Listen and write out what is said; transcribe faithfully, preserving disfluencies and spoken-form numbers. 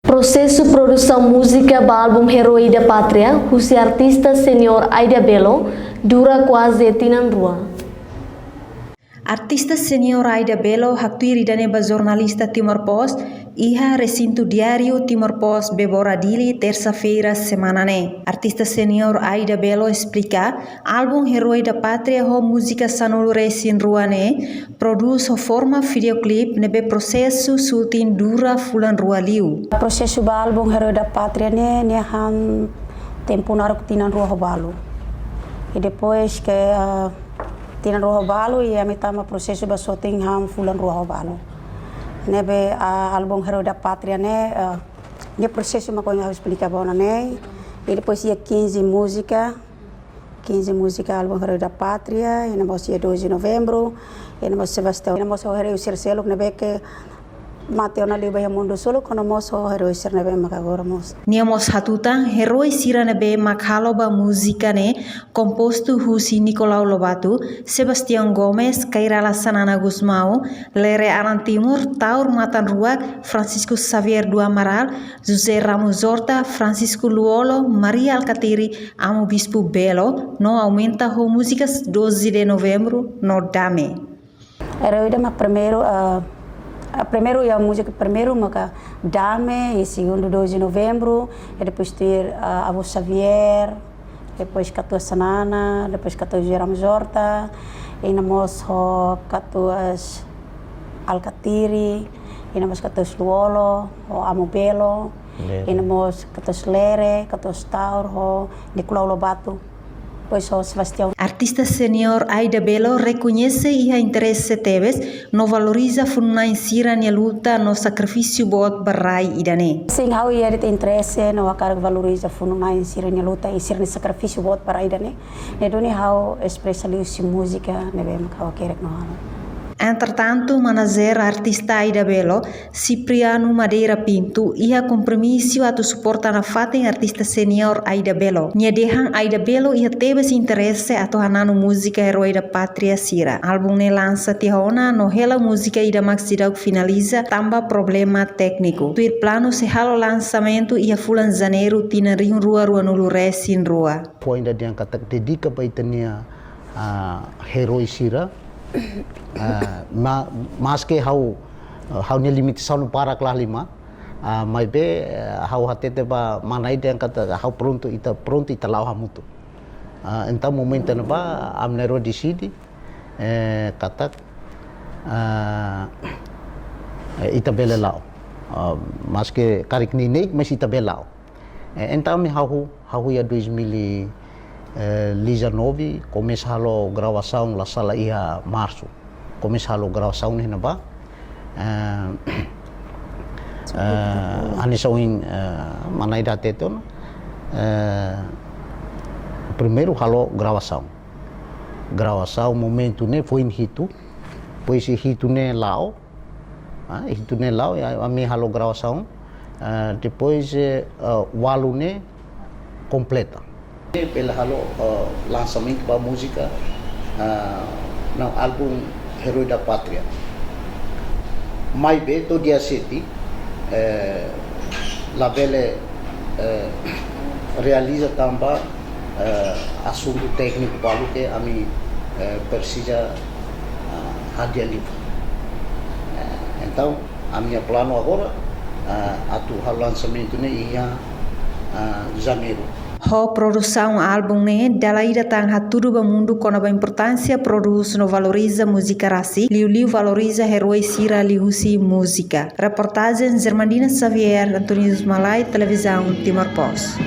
Prosesu produsaun múzika ba álbum Herói da Pátria, husi artista seniór Aida Belo, dura kuaze tinan rua. Artista seniór Aida Belo haktuir ida-ne'e ba jornalista Timor Post, iha resintu diáriu Timor Post Bebora Dili, tersa-feira semana ne'e. Artista seniór Aida Belo esplika, álbum Herói da Pátria ho múzika sanulu-resin-rua ne'e, produz ho forma videoklip ne'ebé prosesu shooting dura fulan rua liu. Prosesu ba álbum Herói da Pátria ne'e, nia han tempu naruk tinan rua ho balu. I depois ke, ah, tinan rua ho balu, i ami tama prosesu ba shooting han fulan rua ho balu. Ne'ebé, ah, álbum Herói da Pátria ne'e, ah, nia prosesu mak ohin ha'u esplika ba ona ne'e. I depois iha kinze múzika, kinze múzika álbum Herói da Pátria, i nia mós iha doze de Novembro, i nia mós Sebastião, i nia mós ho herói sira seluk ne'ebé ke mate ona liu ba iha mundu seluk, kona mós ho herói sira ne'ebé mak agora mós. Nia mós hatutan, herói sira ne'ebé mak halo ba múzika ne'e, kompostu husi Nicolau Lobato, Sebastião Gomes, Kairala Xanana Gusmão, Lere Alan Timur, Taur Matan Ruak, Francisco Xavier do Amaral, José Ramos Horta, Francisco Lú-Olo, Maria Alkatiri, Amu Bispu Belo, no aumenta ho múzikas doze de Novembro no Dame. Herói ida mak primeiru, ah, ah, primeiru iha múzika primeiru maka Dame, i segundu doze de Novembro, i depois tuir, ah, Avó Xavier, depois Katuas Xanana, depois Katuas José Ramos Horta, i nia mós ho Katuas Alkatiri, i nia mós Katuas Lú-Olo, ho Amu Belo, Lere. I nia mós Katuas Lere, Katuas Taur, ho Nicolau Lobato, depois ho Sebastião. Artista seniór Aida Belo rekoñese iha interese tebes no valoriza funu-na'in sira-nia luta no sakrifísiu boot ba rai ida-ne'e. Sin, ha'u iha de'it interese no hakarak valoriza funu-na'in sira-nia luta i sira-nia sakrifísiu boot ba rai ida-ne'e. Ne'e duni ha'u espresa liuhusi múzika ne'ebé mak ha'u hakerek no halo. Entretantu, manajer artista Aida Belo, Cipriano Madeira Pinto, iha kompromisu atu suporta nafatin artista seniór Aida Belo. Nia dehan Aida Belo iha tebes interese atu hananu múzika Herói da Pátria sira. Álbum ne'e lansa tiha ona no hela múzika ida mak seidauk finaliza tanba problema tékniku. Tuir planu sei halo lansamentu iha fulan Janeiru tinan rihun rua ruanulu-resin-rua. Foin ida dehan katak dedika ba ita-nia, ah, herói sira. Ah, ma-, maske ha'u, ha'u-nia limitasaun barak lahalimar, ah, maibé, eh, ha'u hatete ba mana ida dehan katak ha'u prontu, ita prontu, ita la'o hamutuk. Ah, entaun momentu ne'ebá ami na'in-rua deside, eh, katak, ah, eh, ita bele la'o. Ah, maske karik neineik, mas ita bele la'o. Eh, entaun ami hahú, hahú iha dois mil e dezanove, komesa halo gravasaun, la sala iha Marsu. Komesa halo gravasaun ne'e iha ne'ebá. Eh, eh, hanesan ohin, eh, mana ida hatete ona. Eh, primeiru halo gravasaun. Gravasaun momentu ne'e foin hitu. Depois hitu ne'e la'o. Ah, hitu ne'e la'o, ya, ami halo gravasaun. Ah, depois, eh, ah, ualu ne'e kompleta. Bele halo, ah, lansamentu ba múzika, ah, no álbum Herói da Pátria. Maibé to'o dia sete, eh, labele, eh, realiza tanba, eh, asuntu tékniku balu ke ami, eh, presiza, ah, hadi'a liu. Eh, entaun, ami-nia planu agora, ah, atu halo lansamentu ne'e iha, ah, Janeiru. Ho produsaun álbum ne'e, dala ida tan hatudu ba mundu kona-ba importánsia prodús no valoriza múzika rasik, liuliu valoriza herói sira liuhusi múzika. Reportajen Germandina Xavier, António Malai, Televizaun Timor Post.